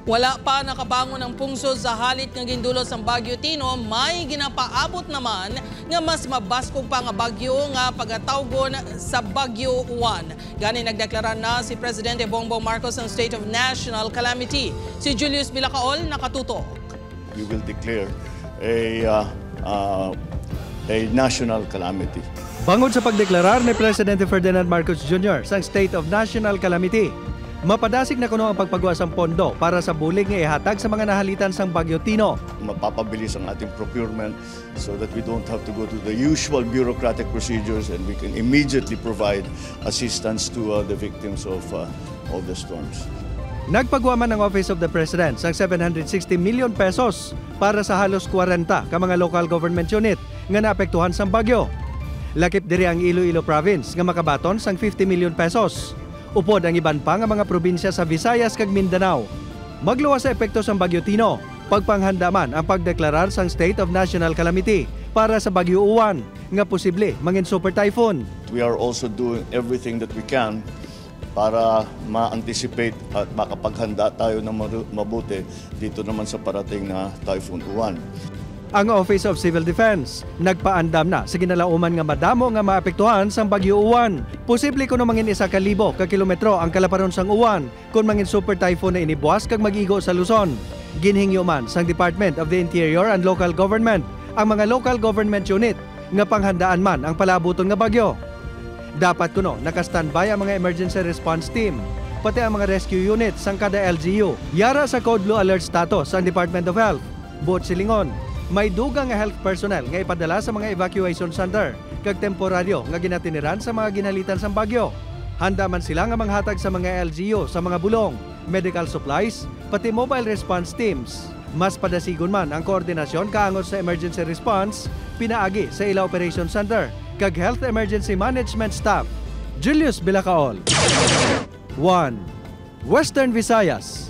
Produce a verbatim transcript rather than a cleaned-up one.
Wala pa nakabangon ang pungsod sa halit nga gindulot sang Bagyo Tino, may ginapaabot naman nga mas mabaskog pa nga bagyo nga pagatawgon sa Bagyo Juan. Gani, nagdeklara na si Presidente Bongbong Marcos ng State of National Calamity. Si Julius Bilacaol nakatutok. We will declare a, uh, uh, a national calamity. Bangod sa pagdeklarar ni Presidente Ferdinand Marcos Junior sang State of National Calamity, mapadasig na kuno ang pagpagwa sang pondo para sa bulig nga ihatag sa mga nahalitan sang Bagyo Tino. Mapapabilis ang ating procurement so that we don't have to go to the usual bureaucratic procedures and we can immediately provide assistance to, uh, the victims of, uh, of the storms. Nagpagwa man ang Office of the President sang seven hundred sixty million pesos para sa halos kwarenta ka mga local government unit nga naapektuhan sang bagyo. Lakip diri ang Iloilo Province nga makabaton sang fifty million pesos, upod ang iban pa nga mga probinsya sa Visayas kag Mindanao. Magluwas sa epekto sang Bagyo Tino, pagpanghanda man ang pagdeklarar sang State of National Calamity para sa Bagyo Juan nga posible mangin super typhoon. We are also doing everything that we can para ma-anticipate at makapaghanda tayo ng maru- mabuti dito naman sa parating na Typhoon Juan. Ang Office of Civil Defense nagpaandam na sa ginalauman nga madamo nga maapektuhan sang Bagyo Juan. Posible kuno mangin isa ka libo ka kilometro ang kalaparon sang Juan kon mangin super typhoon na ini buwas kag mag-igo sa Luzon. Ginhingyo man sang Department of the Interior and Local Government ang mga local government unit nga panghandaan man ang palaabuton nga bagyo. Dapat kuno naka-standby ang mga emergency response team, pati ang mga rescue unit sang kada L G U. Yara sa Code Blue Alert status ang Department of Health. Buot silingon, may dugang nga health personnel nga ipadala sa mga evacuation center kag temporaryo nga ginatiniran sa mga ginhalitan sang bagyo. Handa man sila nga manghatag sa mga L G U sa mga bulong, medical supplies, pati mobile response teams. Mas padasigon man ang koordinasyon kaangod sa emergency response pinaagi sa ila operation center kag health emergency management staff. Julius Bilacaol, One, Western Visayas.